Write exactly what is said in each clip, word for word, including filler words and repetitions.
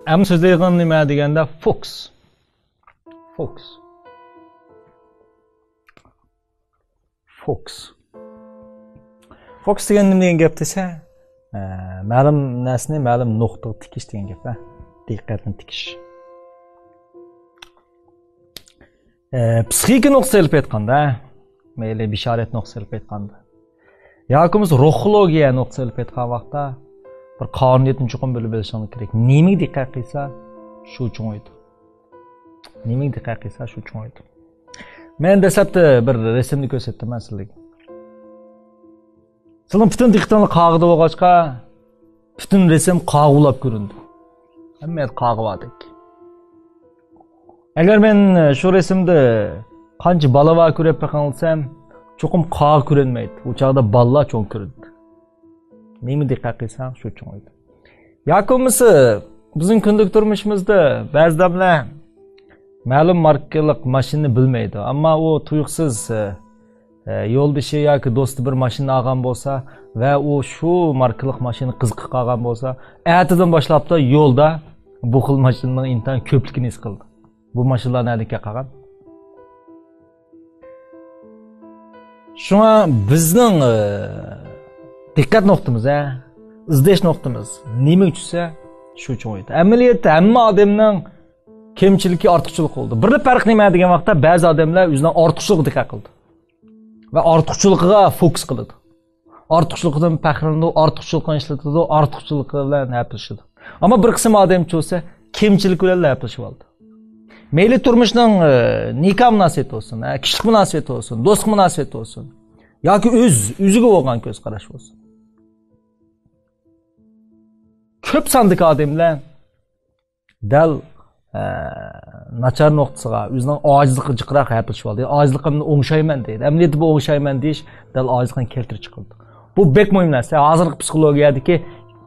ئەمما سۆزلەيدىغىنىم نېمە دېگەندە، فوكۇس. فوكۇس. فوكۇس. فوكۇس دېگەن نېمە دېگەن گەپ دېسە، ئە، مەلۇم نەرسىنى مەلۇم نۇقتىغا تىكىش دېگەن گەپ، ھە؟ دىققەتنى تىكىش. ئە، پسىخىكا نۇقتىسى ئېلىپ ئېيتقاندا، مەيلى بېشارەت نۇقتىسى ئېلىپ ئېيتقاندا، ياكى بولمىسا روھولوگىيە نۇقتىسى ئېلىپ ئېيتقان ۋاقىتتا، بىر قانۇنىيەتنى چوقۇم بىلىپ ئېلىشىڭ كېرەك. نېمىگە دىققەت قىلسا، شۇ چوڭىيىدۇ. نېمىگە دىققەت قىلسا، شۇ چوڭىيىدۇ. مەن دەسلەپتە بىر رەسىمنى كۆرسەتتىم مەن سىلەرگە. سىلىنىڭ پۈتۈن دىققىتىڭلار قاغىدا بولغاچقا، پۈتۈن رەسىم قاغا بولاپ كۆرۈندى. ھەممە يەردە قاغا باردەك. ئەگەر مەن شۇ رەسىمدە قانچە بالا بار كۆرۈپ بېقىڭ دېسەم، چوقۇم قاغا كۆرۈنمەيدۇ. ئۇ چاغدا بالىلار چوڭ كۆرۈنىدۇ. نېمە دىققەت قىلساڭ، شۇ چوڭىيىدۇ. ياكى بولمىسا، بىزنىڭ كۈندىلىك تۇرمۇشىمىزدا بەزى ئادەملەر مەلۇم ماركىلىق ماشىنىنى بىلمەيدۇ. ئەمما ئۇ تۇيۇقسىز، ئە، ئە، يولدىشى ياكى دوستى بىر ماشىنا ئالغان بولسا ۋە ئۇ شۇ ماركىلىق ماشىنا قىزىقىپ قالغان بولسا، ئەتىدىن باشلاپلا يولدا بۇ خىل ماشىنىنىڭ ئىنتايىن كۆپلۈكىنى ھېس قىلىدۇ. بۇ ماشىنىلار نەدىكى قالغان؟ شۇڭا بىزنىڭ، ئە، دىققەت نۇقتىمىز، ھە، ئىزدەش نۇقتىمىز نېمىگە چۈشسە، شۇ چوڭىيىدۇ. ئەمەلىيەتتە ھەممە ئادەمنىڭ كەمچىلىكى، ئارتۇقچىلىقى بولىدۇ. بىرلا پەرق نېمە دېگەن ۋاقىتتا، بەزى ئادەملەر ئۆزىنىڭ ئارتۇقچىلىقىغا دىققەت قىلىدۇ ۋە ئارتۇقچىلىقىغا فوكۇس قىلىدۇ. ئارتۇقچىلىقىدىن پەخىرلىنىدۇ، ئارتۇقچىلىقىنى ئىشلىتىدۇ، ئارتۇقچىلىقى بىلەن ھەپىلىشىدۇ. ئەمما بىر قىسىم ئادەمچى بولسا، كەمچىلىكى بىلەن ھەپىلىشىۋالىدۇ. مەيلى تۇرمۇشنىڭ، ئە، نىكاھ مۇناسىۋىتى بولسۇن، ئە، كىشىلىك مۇناسىۋىتى بولسۇن، دوستلۇق مۇناسىۋىتى بولسۇن، ياكى ئۆز، ئۆزىگە بولغان كۆز قاراش بولسۇن. كۆپ ساندىكى ئادەملەر دەل، ئە، ناچار نۇقتىسىغا، ئۆزىنىڭ ئاجىزلىقىغا جىقراق ھەپىلىشىۋالدى. ئاجىزلىقىمنى ئوڭشايمەن دەيدۇ. ئەمەلىيەتتە بۇ ئوڭشايمەن دېيىش دەل ئاجىزلىقنى كەلتۈرۈپ چىقىرىدۇ. بۇ بەك مۇھىم نەرسە. ھازىرقى پسىخولوگىيەدىكى،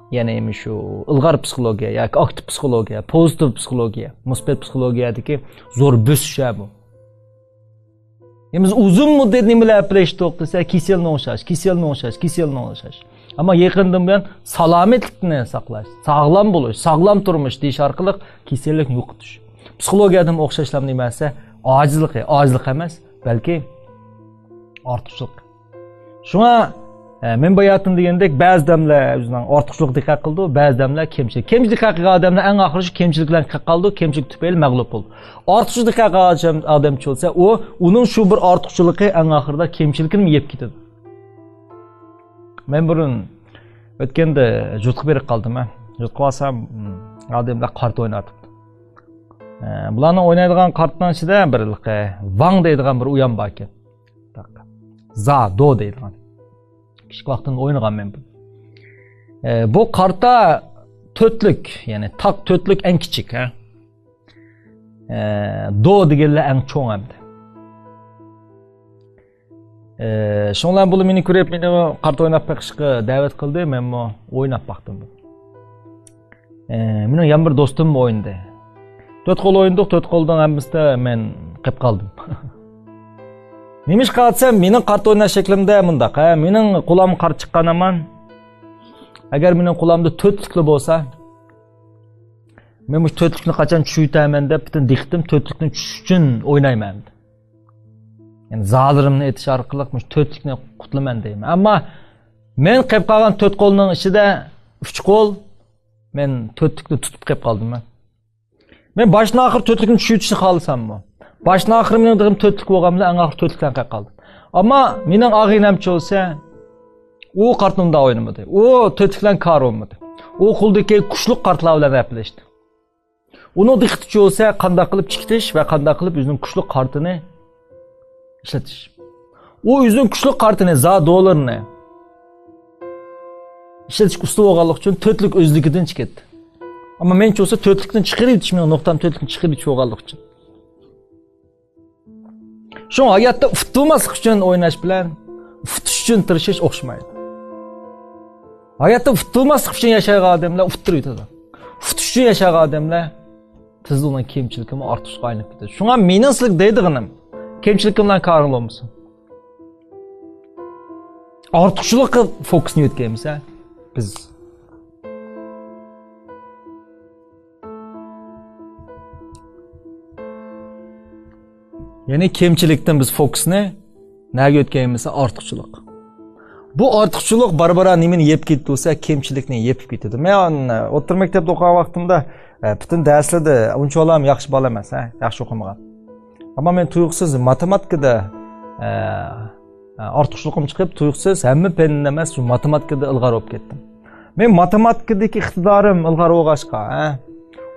يەنى شۇ ئىلغار پسىخولوگىيە ياكى ئاكتىپ پسىخولوگىيە، پوزىتىپ پسىخولوگىيە، مۇسبەت پسىخولوگىيەدىكى زور بۆسۈش بۇ. ئەمما بىز ئۇزۇن مۇددەت نېمە بىلەن ئەپلەشتۇق دېسە، كېسەلنى ئوڭشاش، كېسەلنى ئوڭشاش، كېسەلنى ئوڭشاش. ئەمما يېقىندىن بۇيان سالامەتلىكنى ساقلاش، ساغلام بولۇش، ساغلام تۇرمۇش دېيىش ئارقىلىق كېسەللىكنى يوقىتىش. پسىخولوگىيەدىمۇ ئوخشاشلا نېمە دېسە، ئاجىزلىقى، ئاجىزلىق ئەمەس، بەلكى ئارتۇقچىلىق. شۇڭا، ئە، مەن باياتىن دېگەندەك، بەزى ئادەملەر ئۆزىنىڭ ئارتۇقچىلىقىغا دىققەت قىلىدۇ، بەزى ئادەملەر كەمچىلىك. كەمچىلىك دىققەت قىلغان ئادەملەر ئەڭ ئاخىرى شۇ كەمچىلىك بىلەن قېلىپ قالىدۇ، كەمچىلىك تۈپەيلى مەغلۇپ بولىدۇ. ئارتۇقچىلىق دىققەت قىلغان ئادەمچى بولسا، ئۇ، ئۇنىڭ شۇ بىر ئارتۇقچىلىقى ئەڭ ئاخىرىدا كەمچىلىكىنى يەپ كېتىدۇ. مەن بۇرۇن ئۆتكەندە يۇرتقا بېرىپ قالدىم، ھە. يۇرتقا بارسام، م، ئادەملەر قارتا ئويناۋاتىدۇ. ئە، بۇلارنىڭ ئوينايدىغان قارتىنىڭ ئىچىدە بىر ۋاڭ دەيدىغان بىر ئويۇن بار ئىكەن. زا، دو دەيدىغان. كىچىك ۋاقتىمدا ئوينىغان مەن بۇنى. ئە، بۇ قارتا تۆتلۈك، يەنى تاق تۆتلۈك ئەڭ كىچىك، ھە. ئە، دو دېگەنلەر ئەڭ چوڭ ئەمدى. ئە، شۇڭلار بۇلار مېنى كۆرۈپ، مېنى قارتا ئويناپ بېقىشقا دەۋەت قىلدى، مەنمۇ ئويناپ باقتىم. ئە، مېنىڭ يەنە بىر دوستۇممۇ ئوينىدى. تۆت قول ئوينىدۇق، تۆت قولدىن ھەممىسىدە مەن قېلىپ قالدىم. نېمىشقا دېسەم، مېنىڭ قارتا ئويناش شەكلىمدە مۇنداق، ھە، مېنىڭ قولۇم قارت چىققان ھامان. ئەگەر مېنىڭ قولۇمدا تۆتلۈكلا بولسا، مەن مۇشۇ تۆتلۈكنى قاچان چۈشۈرتەمەن دەپ، پۈتۈن دىققىتىم تۆتلۈكنى چۈشۈش ئۈچۈن ئوينايمەن. يەنى زالىرىمنى ئېتىش ئارقىلىق مۇشۇ تۆتلۈكنى قۇتۇلىمەن دەيمەن. ئەمما مەن قېلىپ قالغان تۆت قولنىڭ ئىچىدە ئۈچ قول، مەن تۆتلۈكنى تۇتۇپ قېلىپ قالدىم مەن. مەن باشتىن ئاخىر تۆتلۈكنى چۈشۈرتۈشنى خالىساممۇ؟ باشتىن ئاخىر مېنىڭ دېگىم تۆتلۈك بولغان بىلەن ئەڭ ئاخىر تۆتلۈكتىن قېلىپ قالدىم. ئەمما مېنىڭ ئاغىنەمچە بولسا، ئۇ قارتنى ئۇنداق ئوينىمىدى. ئۇ تۆتلۈك بىلەن كارى بولمىدى. ئۇ قولدىكى كۈچلۈك قارتلار بىلەن ھەپىلەشتى. ئۇنىڭ دىققىتى چۈشسە، قانداق قىلىپ چىقىتىش ۋە قانداق قىلىپ ئۆزىنىڭ كۈچلۈك قارتىنى ئىشلىتىش. ئۇ ئۆزىنىڭ كۈچلۈك قارتىنى، زا دولىرىنى ئىشلىتىشكە ئۇستا بولغانلىقى ئۈچۈن تۆتلۈك ئۆزلۈكىدىن چىقىتتى. ئەمما مەن چۈشسە تۆتلۈكتىن چىقىرىۋېتىش، مېنىڭ نۇقتام تۆتلۈكتىن چىقىرىۋېتىش بولغانلىقى ئۈچۈن. شۇڭا ھاياتتا ئۇتۇلماسلىق ئۈچۈن ئويناش بىلەن ئۇتۇش ئۈچۈن تىرىشىش ئوخشىمايدۇ. ھاياتتا ئۇتۇلماسلىق ئۈچۈن ياشايدىغان ئادەملەر ئۇتتۇرۇۋېتىدۇ. ئۇتۇش ئۈچۈن ياشايدىغان ئادەملەر تېزلا ئۇنىڭ كەمچىلىكىمۇ ئارتۇقچىلىققا ئايلىنىپ كېتىدۇ. شۇڭا مېنىڭ سىلەرگە دەيدىغىنىم، كەمچىلىكىڭ بىلەن كارىڭ بولمىسۇن. ئارتۇقچىلىققا فوكۇسنى يۆتكەيمىز، ھە؟ بىز يەنى كەمچىلىكتىن بىز فوكۇسنى نەگە يۆتكەيمىز؟ ئارتۇقچىلىق. بۇ ئارتۇقچىلىق بارا-بارا نېمىنى يەپ كېتىدۇ دېسە، كەمچىلىكنى يېپىپ كېتىدۇ. مەن ئوتتۇرا مەكتەپتە ئوقۇغان ۋاقتىمدا، ئە، پۈتۈن دەرسلەردە ئۇنچىۋالا ياخشى بالا ئەمەس، ھە، ياخشى ئوقۇمىغان. ئەمما مەن تۇيۇقسىز ماتېماتىكىدا، ئە، ئارتۇقچىلىقىم چىقىپ، تۇيۇقسىز ھەممە پەندىن ئەمەس، شۇ ماتېماتىكىدا ئىلغار بولۇپ كەتتىم. مەن ماتېماتىكىدىكى ئىقتىدارىم ئىلغار بولغاچقا، ھە،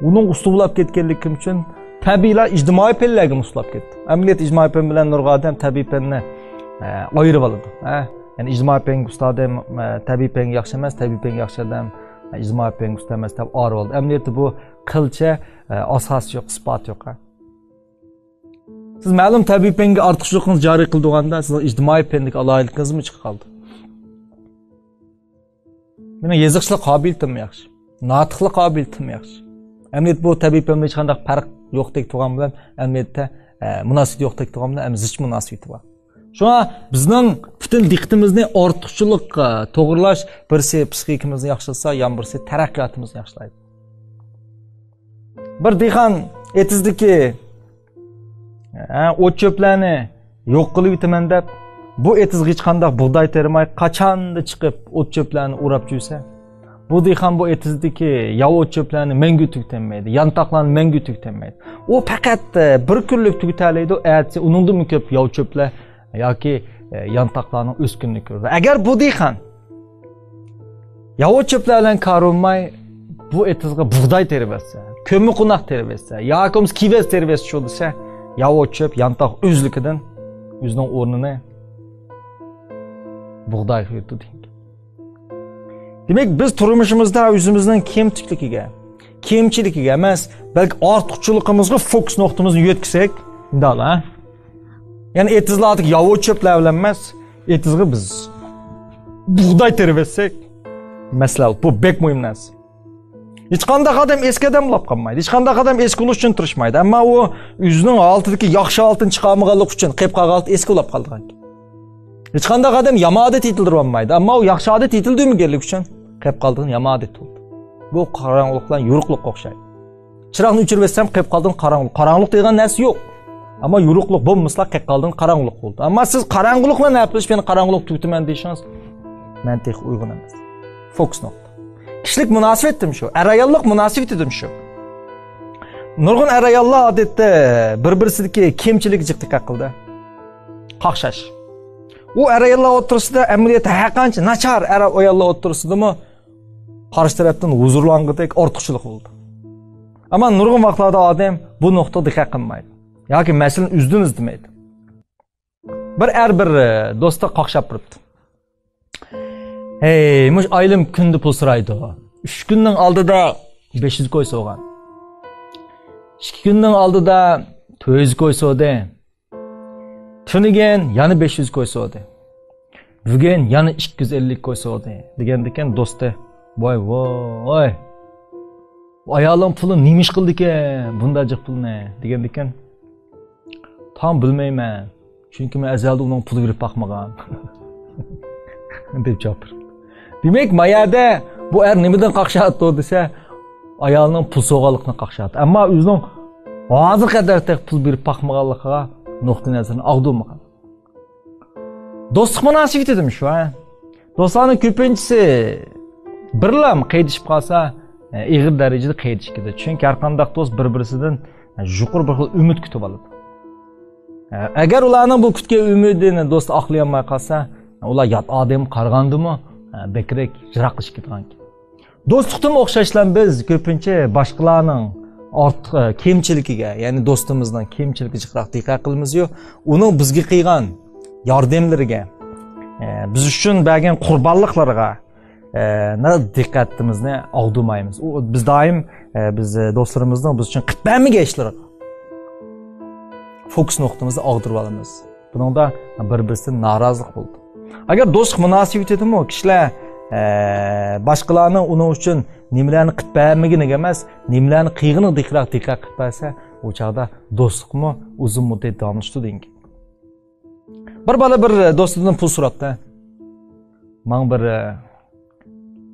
ئۇنىڭ ئۇستى بولاپ كەتكەنلىكىم ئۈچۈن تەبىئىيلا ئىجتىمائىي پەنلەرگىمۇ ئۇستى بولاپ كەتتىم. ئەمەلىيەتتە ئىجتىمائىي پەن بىلەن نۇرغۇن ئادەم تەبىئىي پەننى، ئە، ئايرىۋالىدۇ، ھە. يەنى ئىجتىمائىي پەنگە ئۇستا ئادەم، ئە، تەبىئىي پەنگە ياخشى ئەمەس، تەبىئىي پەنگە ياخشى ئادەم، ئە، ئىجتىمائىي پەنگە ئۇستا ئەمەس دەپ ئايرىۋالىدۇ. ئەمەلىيەتتە بۇ قىلچە، ئە، ئاساس يوق، ئىسپات يوق، ھە. سىز مەلۇم تەبىئىي پەنگە ئارتۇقچىلىقىڭىزنى جارى قىلىدىغاندا، سىزنىڭ ئىجتىمائىي پەندىكى ئالاھىدىلىكىڭىزمۇ چىقىپ قالىدۇ. مېنىڭ يېزىقچىلىق قابىلىيىتىممۇ ياخشى، ناتىقلىق قابىلىيىتىممۇ ياخشى. ئەمەلىيەتتە بۇ تەبىئىي پەن بىلەن ھېچقانداق پەرق يوقتەك تۇرغان بىلەن، ئەمەلىيەتتە، ئە، مۇناسىۋىتى يوقتەك تۇرغان بىلەن، ئەمما زىچ مۇناسىۋىتى بار. شۇڭا بىزنىڭ پۈتۈن دىققىتىمىزنى ئارتۇقچىلىققا توغرىلاش بىرسى پسىخىكىمىزنى ياخشىلىسا، يەنە بىرسى تەرەققىياتىمىزنى ياخشىلايدۇ. بىر دېھقان ئېتىزدىكى، ھە، ئوت-چۆپلەرنى يوق قىلىۋېتىمەن دەپ، بۇ ئېتىزغا ھېچقانداق بۇغداي تېرىماي، قاچاندا چىقىپ ئوت-چۆپلەرنى ئوراپ جۈرسە، بۇ دېھقان بۇ ئېتىزدىكى ياۋا ئوت-چۆپلەرنى مەڭگۈ تۈگىتەلمەيدۇ، يانتاقلارنى مەڭگۈ تۈگىتەلمەيدۇ. ئۇ پەقەت، ئە، بىر كۈنلۈك تۈگىتەلەيدۇ، ئەتىسى ئۇنىڭدىنمۇ كۆپ ياۋا چۆپلەر ياكى، ئە، يانتاقلارنىڭ ئۆسكىنىنى كۆرىدۇ. ئەگەر بۇ دېھقان ياۋا چۆپلەر بىلەن كارى بولماي، بۇ ئېتىزغا بۇغداي تېرىۋەتسە، كۆممىقوناق تېرىۋەتسە ياكى بولمىسا كېۋەز تېرىۋەتسە شۇ دېسە، ياۋا چۆپ، يانتاق ئۆزلۈكىدىن ئۆزىنىڭ ئورنىنى بۇغدايغا بېرىدۇ دېگەن گەپ. دېمەك، بىز تۇرمۇشىمىزدا ئۆزىمىزنىڭ كەمتۈكلۈكىگە، كەمچىلىكىگە ئەمەس، بەلكى ئارتۇقچىلىقىمىزغا فوكۇس نۇقتىمىزنى يۆتكىسەك، ئىندالا. يەنى ئېتىزلاردىكى ياۋا چۆپلەر بىلەن ئەمەس، ئېتىزغا بىز بۇغداي تېرىۋەتسەك، مەسىلە، بۇ بەك مۇھىم نەرسە. ھېچقانداق ئادەم ئەسكى ئادەم بولاپ قالمايدۇ. ھېچقانداق ئادەم ئەسكى بولۇش ئۈچۈن تىرىشمايدۇ. ئەمما ئۇ ئۆزىنىڭ ھالىتىدىكى ياخشى ھالىتىنى چىقارمىغانلىقى ئۈچۈن قېلىپ قالغان ھالىتى ئەسكى بولاپ قالىدىغان گەپ. ھېچقانداق ئادەم يامان ئادەت يېتىلدۈرۈۋالمايدۇ. ئەمما ئۇ ياخشى ئادەت يېتىلدۈرمىگەنلىكى ئۈچۈن قېلىپ قالىدىغان يامان ئادەت بولدى. بۇ قاراڭغۇلۇق بىلەن يورۇقلۇققا ئوخشايدۇ. چىراغنى ئۆچۈرۈۋەتسەم، قېلىپ قالىدىغان قاراڭغۇلۇق. قاراڭغۇلۇق دېگەن نەرسە يوق. ئەمما يورۇقلۇق بولمىسىلا، قېلىپ قالىدىغان قاراڭغۇلۇق بولىدۇ. ئەمما سىز قاراڭغۇلۇق بىلەن ھەپىلىشىپ، يەنە قاراڭغۇلۇق تۈگىتىمەن دېيىشىڭىز مەنتىقىي ئۇيغۇن ئەمەس. فوكۇس نۇقتا. كىشىلىك مۇناسىۋەتتىمۇ شۇ، ئەر-ئاياللىق مۇناسىۋىتىدىمۇ شۇ. نۇرغۇن ئەر-ئاياللار ئادەتتە بىر-بىرسىدىكى كەمچىلىككە جىق دىققەت قىلىدۇ. قاقشاش. ئۇ ئەر-ئاياللار ئوتتۇرىسىدا ئەمەلىيەتتە ھەر قانچە ناچار ئەر-ئاياللار ئوتتۇرىسىدىمۇ قارشى تەرەپتىن ھۇزۇرلانغۇدەك ئارتۇقچىلىق بولىدۇ. ئەمما نۇرغۇن ۋاقىتلاردا ئادەم بۇ نۇقتىغا دىققەت قىلمايدۇ. ياكى مەسىلىنى ئۆزىدىن ئىزدىمەيدۇ. بىر ئەر بىر، ئە، دوستىغا قاقشاپ بېرىپتۇ. ھەي، مۇشۇ ئايالىم كۈندە پۇل سورايدۇ. ئۈچ كۈننىڭ ئالدىدا بەش يۈز كوي سورىغان. ئىككى كۈننىڭ ئالدىدا تۆت يۈز كوي سورىدى. تۈنۈگۈن يەنە بەش يۈز كوي سورىدى. بۈگۈن يەنە ئىككى يۈز ئەللىك كوي سورىدى، دېگەندىكىن دوستى، ۋاي، ۋاي، بۇ ئايالىڭ پۇلى نېمە ئىش قىلدىكەن، بۇنداق جىق پۇلنى؟ دېگەندىكىن، تاڭ بىلمەيمەن، چۈنكى مەن ئەزەلدە ئۇنىڭ پۇل بېرىپ باقمىغان، دەپ جاۋاب بېرىپتۇ. دېمەك، ما يەردە بۇ ئەر نېمىدىن قاقشاپتۇ دېسە، ئايالىنىڭ پۇل سورىغانلىقىنى قاقشاپتۇ. ئەمما ئۆزىنىڭ ھازىرغا قەدەر تېخى پۇل بېرىپ باقمىغانلىقىغا نۇقتىئى نەزىرىنى ئاغدۇرمىغان. دوستلۇق مۇناسىۋىتىدىمۇ شۇ، ھە؟ دوستلارنىڭ كۆپىنچىسى بىرلا قېيىدىشىپ قالسا، ئېغىر دەرىجىدە قېيىدىشىپ كېتىدۇ. چۈنكى ھەر قانداق دوست بىر-بىرسىدىن يۇقىرى بىر خىل ئۈمىد كۈتۈپ ئالىدۇ. ئەگەر ئۇلارنىڭ بۇ كۈتكەن ئۈمىدىنى دوست ئاقلىيالماي قالسا، ئۇلار يات ئادەمگە قارىغاندىمۇ بەكرەك يىراقلىشىپ كېتىدىغان گەپ. دوستلۇقتىمۇ ئوخشاشلا بىز كۆپىنچە باشقىلارنىڭ ئارتۇق، ئە، كەمچىلىكىگە، يەنى دوستىمىزنىڭ كەمچىلىكىگە جىقراق دىققەت قىلىمىزيۇ، ئۇنىڭ بىزگە قىلغان ياردەملىرىگە، ئە، بىز ئۈچۈن بەرگەن قۇربانلىقلىرىغا، ئە، دىققىتىمىزنى ئاغدۇرمايمىز. ئۇ، بىز دائىم، ئە، بىز، ئە، دوستلىرىمىزنىڭ بىز ئۈچۈن قىلىپ بەرمىگەن ئىشلىرىغا فوكۇس نۇقتىمىزنى ئاغدۇرۇپ ئالىمىز. بۇنىڭدا بىر-بىرسىدىن نارازىلىق بولىدۇ. ئەگەر دوستلۇق مۇناسىۋىتىدىمۇ كىشىلەر، ئە، باشقىلارنىڭ ئۇنىڭ ئۈچۈن نېمىلەرنى قىلىپ بەرمىگىنىگە ئەمەس، نېمىلەرنى قىلغىنىغا دىققەت، دىققەت قىلىپ بەرسە، ئۇ چاغدا دوستلۇقمۇ ئۇزۇن مۇددەت داۋاملىشىدۇ دېگەن گەپ. بىر بالا بىر دوستىدىن پۇل سوراپتۇ. ماڭا بىر، ئە،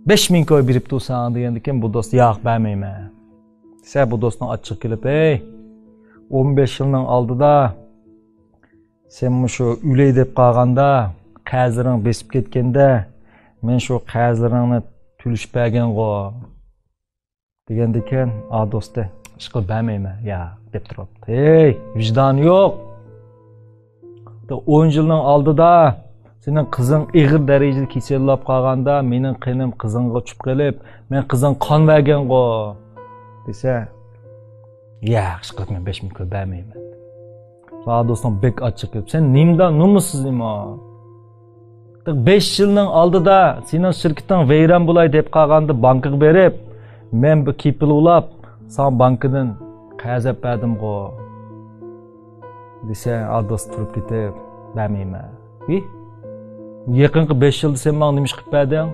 بەش مىڭ كوي بېرىپ تۇرساڭ دېگەندىكىن بۇ دوست، ياق، بەرمەيمەن دېسە، بۇ دوستنىڭ ئاچچىقى كېلىپ، ھەي، ئون بەش يىلنىڭ ئالدىدا سەن مۇشۇ ئۆلەي دەپ قالغاندا، قەرزلىرىڭ بېسىپ كەتكەندە، مەن شۇ قەرزلىرىڭنى تۆلىشىپ بەرگەنغۇ، دېگەندىكىن، ئا دوستى، ئىشقىلىپ بەرمەيمەن، يا، دەپ تۇرۇپتۇ. ھەي، ۋىجدان يوق! ئون يىلنىڭ ئالدىدا سېنىڭ قىزىڭ ئېغىر دەرىجىدە كېسەللەپ قالغاندا، مېنىڭ قېنىم قىزىڭغا چۈشۈپ قېلىپ، مەن قىزىڭغا قان بەرگەنغۇ، دېسە، ياق، ئىشقىلىپ مەن بەش مىڭ كوي بەرمەيمەن. ئا دوستۇڭ بەك ئاچچىقىپ، سەن نېمىدا نومۇسسىز نېمە؟ بەش يىلنىڭ ئالدىدا سېنىڭ شىركىتىڭ ۋەيران بولاي دەپ قالغاندا بانكىغا بېرىپ، مەن بىر كېپىل ئۇلاپ، ساڭا بانكىدىن قەرز ئەپ بەردىمغۇ، دېسە، ئا دوست تۇرۇپ كېتىپ، بەرمەيمەن. ھى؟ يېقىنقى بەش يىلدا سەن ماڭا نېمە ئىش قىلىپ بەردىڭ؟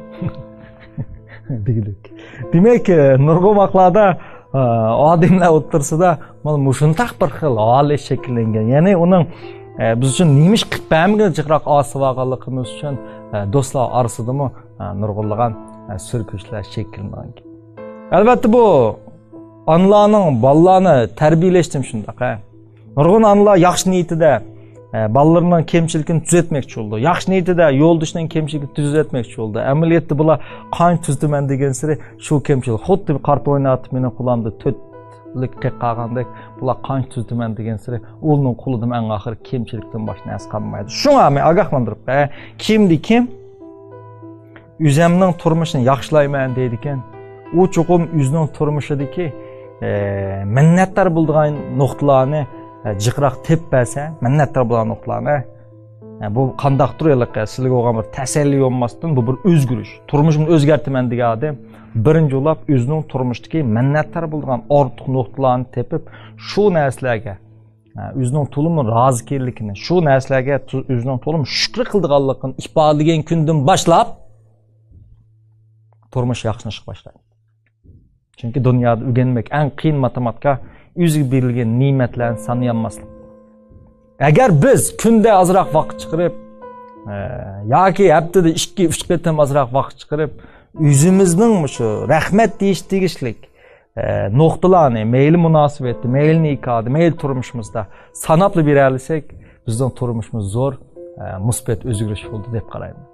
دېگۈدەك. دېمەك، نۇرغۇن ۋاقىتلاردا، ئە، ئادەملەر ئوتتۇرىسىدا مانا مۇشۇنداق بىر خىل ھالەت شەكىللەنگەن. يەنى ئۇنىڭ، ئە، بىز ئۈچۈن نېمە ئىش قىلىپ بەرمىگىنى جىقراق ئاسىۋالغانلىقىمىز ئۈچۈن، ئە، دوستلار ئارىسىدىمۇ، ئە، نۇرغۇنلىغان، ئە، سۈركۈشلەر شەكىللەنگەن. ئەلۋەتتە، بۇ ئانىلارنىڭ بالىلارنى تەربىيەلەشتىمۇ شۇنداق، ھە. نۇرغۇن ئانىلار ياخشى نىيىتىدە، ئە، بالىلىرىنىڭ كەمچىلىكىنى تۈزەتمەكچى بولىدۇ. ياخشى نىيىتىدە يولدىشىنىڭ كەمچىلىكىنى تۈزەتمەكچى بولىدۇ. ئەمەلىيەتتە بۇلار قانچە تۈزىتىمەن دېگەنسېرى شۇ كەمچىلىك. خۇددى بىر قارتا ئويناۋېتىپ مېنىڭ قولۇمدا تۆت لىك قېقىپ قالغاندەك، بۇلار قانچە تۈزىتىمەن دېگەنسېرى ئۇلارنىڭ قولىدىمۇ ئەڭ ئاخىرى كەمچىلىكتىن باشقا نەرسە قالمايدۇ. شۇڭا مەن ئاگاھلاندۇرۇپ بېرەي، كىمدە كىم ئۆزەمنىڭ تۇرمۇشىنى ياخشىلايمەن دەيدىكەن، ئۇ چوقۇم ئۆزىنىڭ تۇرمۇشىدىكى، ئە، مىننەتدار بولىدىغان نۇقتىلارنى، ئە، جىقراق تېپىپ بەرسە، مىننەتدار بولىدىغان نۇقتىلارنى، ئە، بۇ قانداقتۇر ھېلىقى سىلىگە بولغان بىر تەسەللى بولماستىن، بۇ بىر ئۆزگىرىش. تۇرمۇشۇمنى ئۆزگەرتىمەن دېگەن ئادەم بىرىنچى بولۇپ ئۆزىنىڭ تۇرمۇشتىكى مىننەتدار بولىدىغان ئارتۇق نۇقتىلارنى تېپىپ، شۇ نەرسىلەرگە، ئە، ئۆزىنىڭ تولىمۇ رازىكەنلىكىنى، شۇ نەرسىلەرگە تو-، ئۆزىنىڭ تولىمۇ شۈكرى قىلىدىغانلىقىنى ئىپادىلىگەن كۈندىن باشلاپ، تۇرمۇش ياخشىلىنىشقا باشلايدۇ. چۈنكى دۇنيادا ئۆگەنمەك ئەڭ قىيىن ماتېماتىكا، ئۆزىگە بېرىلگەن نېمەتلەرنى سانىيالماسلىق. ئەگەر بىز كۈندە ئازراق ۋاقىت چىقىرىپ، ئە، ياكى ھەپتىدە ئىككى، ئۈچ قېتىم ئازراق ۋاقىت چىقىرىپ، ئۆزىمىزنىڭ مۇشۇ رەھمەت دېيىش تېگىشلىك، ئە، نۇقتىلارنى، مەيلى مۇناسىۋەتتە، مەيلى نىكاھدا، مەيلى تۇرمۇشىمىزدا ساناپلا بېرەلىسەك، بىزنىڭ تۇرمۇشىمىز زور، ئە، مۇسبەت ئۆزگىرىش بولدى دەپ قارايمەن.